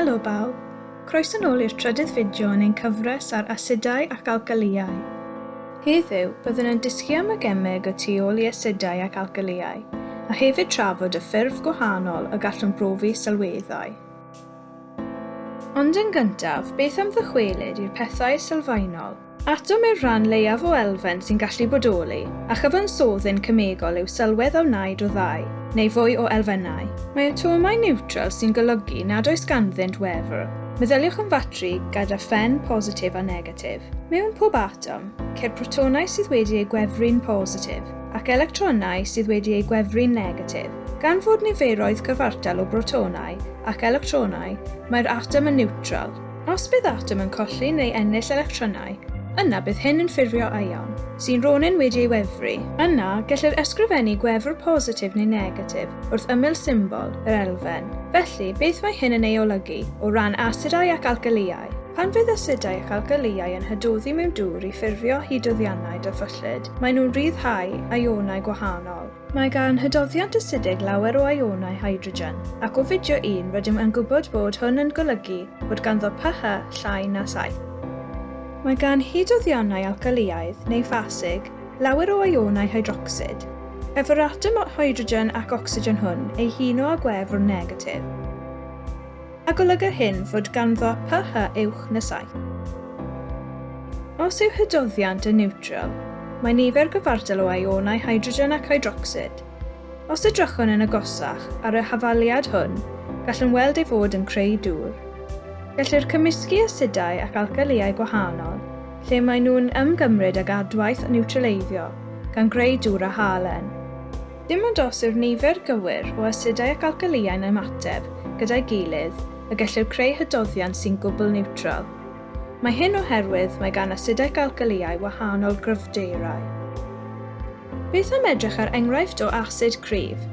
Helo bawb! Croeso nôl i'r trydydd fideo yn ein cyfres ar asidau ac alcalïau. Heddiw, byddwn yn dysgu am y gemeg y tu ôl i asidau ac alcalïau, a hefyd trafod y ffurf gwahanol y gallwn brofi sylweddau. Ond yn gyntaf, beth am ddychwelyd i'r pethau sylfaenol? Atom yw'r rhan leiaf o elfen sy'n gallu bodoli, a chyfansoddyn cemegol yw sylwedd a wnaed o ddau neu fwy o elfennau. Mae atomau niwtral sy'n golygu nad oes ganddynt wefr. Meddyliwch am fatri gyda phen positif a negatif. Mewn pob atom, ceir protonau sydd wedi eu gwefru'n positif, ac electronau sydd wedi eu gwefru'n negatif. Gan fod niferoedd cyfartal o brotonau ac electronau, mae'r atom yn niwtral. Os bydd atom yn colli neu ennill electronau, yna bydd hyn yn ffurfio ion, sy'n ronyn wedi ei wefru. Yna, gellir ysgrifennu gwefr positif neu negatif wrth ymyl symbol yr elfen. Felly, beth mae hyn yn ei olygu o ran asidau ac alcalïau? Pan fydd asidau ac alcalïau yn hydoddi mewn dŵr i ffurfio hydoddiannau dyfrllyd, maen nhw'n rhyddhau ionau gwahanol. Mae gan hydoddiant asidig lawer o ionau hydrogen, ac o fideo un rydym yn gwybod bod hwn yn golygu bod ganddo pH llai na 7. Mae gan hydoddiannau alcalïaidd, neu fasig, lawer o ionau hydrocsid. Caiff yr atom hydrogen ac ocsigen hwn ei huno â gwefr negatif. A golyga hyn fod ganddo pH uwch na 7. Os yw hydoddiant yn niwtral, mae nifer gyfartal o ionau hydrogen ac hydrocsid. Os edrychwn yn agosach ar y hafaliad hwn, gallwn weld ei fod yn creu dŵr. Gellir cymysgu asidau ac alcalïau gwahanol, lle maen nhw'n ymgymryd ag adwaith niwtraleiddio, gan greu dŵr a halen. Dim ond os yw'r nifer gywir o asidau ac alcalïau'n ymateb gyda'i gilydd y gellir creu hydoddiant sy'n gwbl niwtral. Mae hyn oherwydd mae gan asidau ac alcalïau wahanol gryfderau. Beth am edrych ar enghraifft o asid cryf?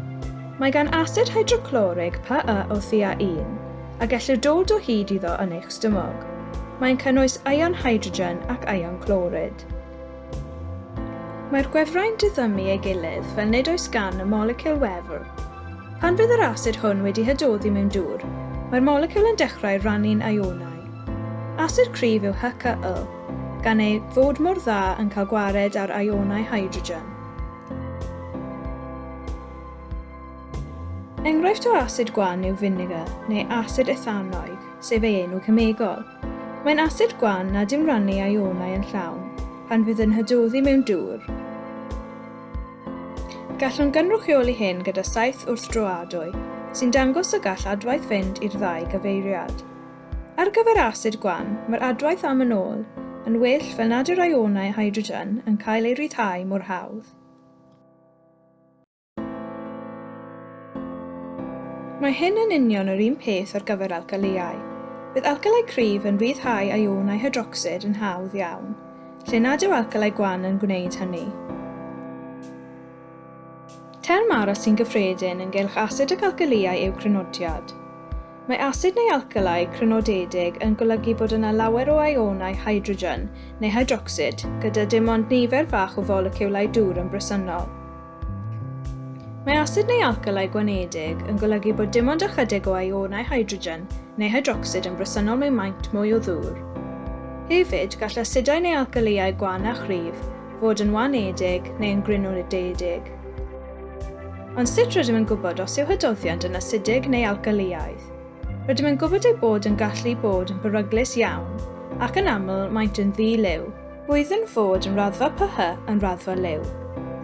Mae gan asid hydroclorig pH o thua 1, a gellir dod o hyd iddo yn eich stumog. Mae'n cynnwys ion hydrogen ac ion clorid. Mae'r gwefrau'n diddymu ei gilydd fel nid oes gan y moleciwl wefr. Pan fydd yr asid hwn wedi hydoddi mewn dŵr, mae'r moleciwl yn dechrau rannu'n ionau. Asid cryf yw HCl, gan ei fod mor dda yn cael gwared ar ionau hydrogen. Enghraifft o asid gwan yw finegr, neu asid ethanoig, sef ei enw cemegol. Mae'n asid gwan nad yw'n rhannu ionau yn llawn pan fydd yn hydoddi mewn dŵr. Gallwn gynrychioli hyn gyda saeth wrthdroadwy, sy'n dangos y gall adwaith fynd i'r ddau gyfeiriad. Ar gyfer asid gwan, mae'r adwaith am yn ôl yn well fel nad yw'r ionau hydrogen yn cael eu rhyddhau mor hawdd. Mae hyn yn union yr un peth ar gyfer alcalïau. Bydd alcalau cryf yn rhyddhau ionau hydrocsid yn hawdd iawn, lle nad yw alcalau gwan yn gwneud hynny. Term arall sy'n gyffredin ynghylch asid ac alcalïau yw crynodiad. Mae asid neu alcalau crynodedig yn golygu bod yna lawer o ionau hydrogen neu hydrocsid gyda dim ond nifer fach o foleciwlau dŵr yn bresennol. Mae asid neu alcalau gwanedig yn golygu bod dim ond ychydig o ionau hydrogen neu hydrocsid yn bresennol mewn maint mwy o ddŵr. Hefyd, gall asidau neu alcalïau gwan a chryf fod yn wanedig neu yn grynodedig. Ond sut rydym yn gwybod os yw hydoddiant yn asidig neu alcalïaidd? Rydym yn gwybod eu bod yn gallu bod yn beryglus iawn, ac yn aml maent yn ddi-liw. Gwyddwn fod yn raddfa pH yn raddfa liw.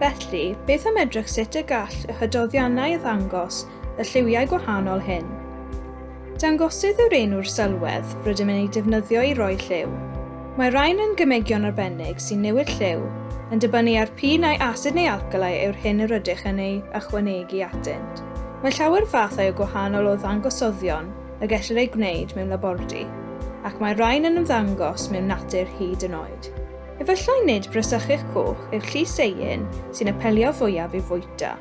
Felly, beth am edrych sut y gall y hydoddiannau ddangos y lliwiau gwahanol hyn? Dangosydd yw'r enw'r sylwedd rydym yn ei defnyddio i roi lliw. Mae rhain yn gemegion arbennig sy'n newid lliw, yn dibynnu ar p'un ai asid neu alcali yw'r hyn yr ydych yn ei ychwanegu atynt. Mae llawer fathau o gwahanol o ddangosyddion y gellir eu gwneud mewn labordy, ac mae rhain yn ymddangos mewn natur hyd yn oed. Efallai nid brasychu'ch coch yw'r llyseuyn sy'n apelio fwyaf i'w fwyta,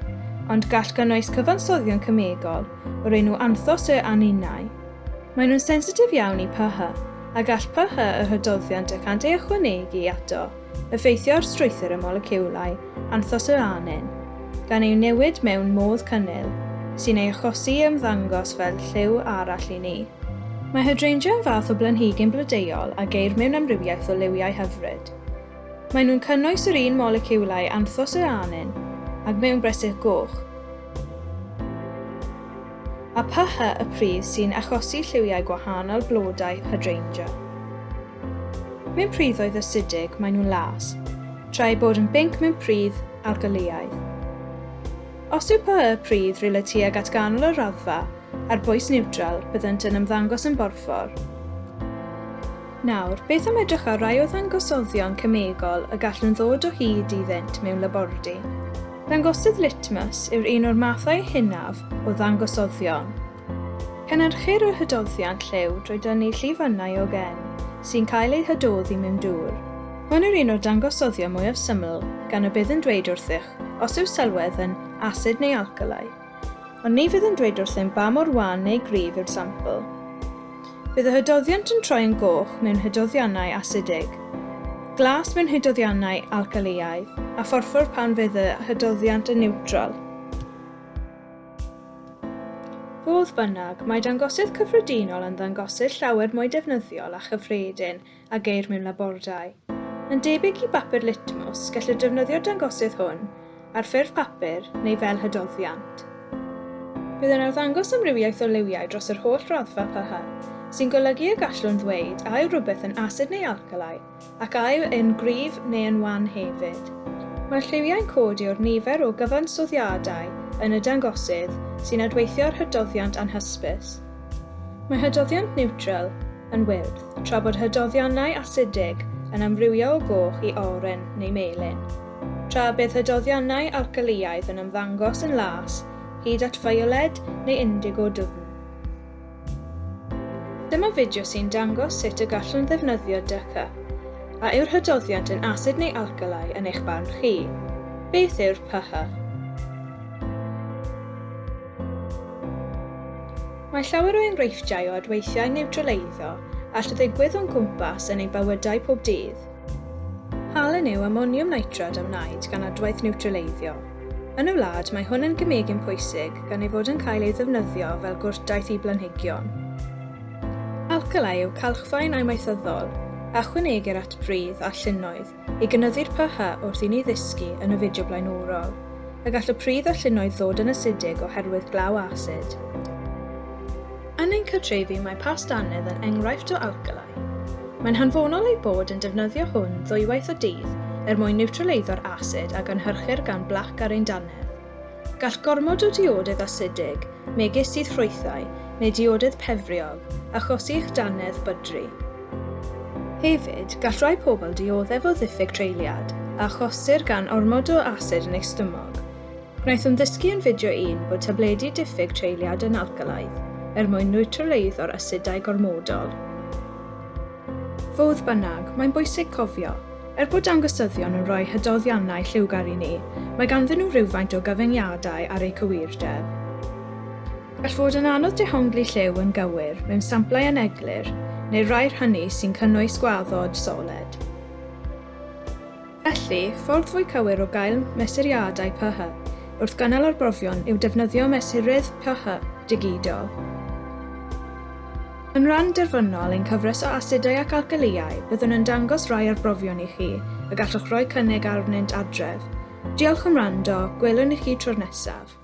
ond gall gynnwys cyfansoddion cemegol o'r enw anthosyaninau. Maen nhw'n sensitif iawn i pH, a gall pH y hydoddiant y cânt ei ychwanegu ato effeithio ar strwythur y moleciwlau anthosyanin, gan eu newid mewn modd cynnil, sy'n ei achosi i ymddangos fel lliw arall i ni. Mae hydrangea yn fath o blanhigyn blodeuol a geir mewn amrywiaeth o liwiau hyfryd. Maen nhw'n cynnwys yr un moleciwlau anthocyanin ag mewn bresych goch, a pH y pridd sy'n achosi lliwiau gwahanol blodau hydrangea. Mewn priddoedd asidig maen nhw'n las, tra eu bod yn binc mewn pridd algalïaidd. Os yw pH y pridd rhywle tuag at ganol y raddfa, ar bwys niwtral, byddant yn ymddangos yn borffor. Nawr, beth am edrych ar rai o ddangosyddion cemegol y gallwn ddod o hyd iddynt mewn labordy? Dangosydd litmus yw'r un o'r mathau hynaf o ddangosyddion. Cynhyrchir yr hydoddiant lliw drwy dynnu llifynnau o gen sy'n cael eu hydoddi mewn dŵr. Hwn yw'r un o'r dangosyddion mwyaf syml gan y bydd yn dweud wrthych os yw sylwedd yn asid neu alcali. Ond ni fydd yn dweud wrthym ba mor wan neu gryf yw'r sampl. Bydd y hydoddiant yn troi yn goch mewn hydoddiannau asidig, glas mewn hydoddiannau alcalïaidd, a phorffor pan fydd y hydoddiant yn niwtral. Fodd bynnag, mae dangosydd cyffredinol yn ddangosydd llawer mwy defnyddiol a chyffredin a geir mewn labordai. Yn debyg i bapur litmws, gellir defnyddio'r dangosydd hwn ar ffurf papur neu fel hydoddiant. Bydd yn arddangos amrywiaeth o liwiau dros yr holl raddfa pH, sy'n golygu y gallwn ddweud a yw rhywbeth yn asid neu alcali, ac a yw e'n gryf neu yn wan hefyd. Mae'r lliwiau'n codi o'r nifer o gyfansoddiadau yn y dangosydd sy'n adweithio â'r hydoddiant anhysbys. Mae hydoddiant niwtral yn wyrdd, tra bod hydoddiannau asidig yn amrywio o goch i oren neu melyn, tra bydd hydoddiannau alcalïaidd yn ymddangos yn las hyd at fioled neu indigo dwfn. Dyma fideo sy'n dangos sut y gallwn ddefnyddio DK. A yw'r hydoddiant yn asid neu alcali yn eich barn chi? Beth yw'r pH? Mae llawer o enghreifftiau o adweithiau niwtraleiddio all ddigwydd o'n cwmpas yn ein bywydau pob dydd. Halen yw amoniwm nitrad a wnaed gan adwaith niwtraleiddio. Yn y wlad, mae hwn yn gemegyn pwysig gan ei fod yn cael ei ddefnyddio fel gwrtaith i blanhigion. Alcali yw calchfaen amaethyddol a ychwanegir at bridd a llynnoedd i gynyddu'r pH wrth i ni ddysgu yn y fideo blaenorol y gall y pridd a llynnoedd ddod yn asidig oherwydd glaw asid. Yn ein cartrefi mae past dannedd yn enghraifft o alcali. Mae'n hanfonol eu bod yn defnyddio hwn ddwywaith y dydd er mwyn niwtraleiddio'r asid a gynhyrchir gan blac ar ein dannedd. Gall gormod o diodydd asidig, megis sudd ffrwythau neu diodydd pefriog, achosi i'ch dannedd bydru. Hefyd, gall rhai pobl dioddef o ddiffyg treuliad, a achosir gan ormod o asid yn eu stumog. Gwnaethom ddysgu yn fideo un bod tabledi diffyg treuliad yn alcalaidd, er mwyn niwtraleiddio'r asidau gormodol. Fodd bynnag, mae'n bwysig cofio, er bod dangosyddion yn rhoi hydoddiannau lliwgar i ni, mae ganddyn nhw rywfaint o gyfyngiadau ar eu cywirdeb. Gall fod yn anodd dehongli lliw yn gywir mewn samplau aneglur neu rai'r hynny sy'n cynnwys gwaddod soled. Felly, ffordd fwy cywir o gael mesuriadau pH wrth gynnal arbrofion yw defnyddio mesurydd pH digidol. Yn rhan derfynol ein cyfres o asidau ac alcalïau, byddwn yn dangos rhai arbrofion i chi y gallwch roi cynnig arnynt adref. Diolch am wrando, gwelwn i chi tro'r nesaf.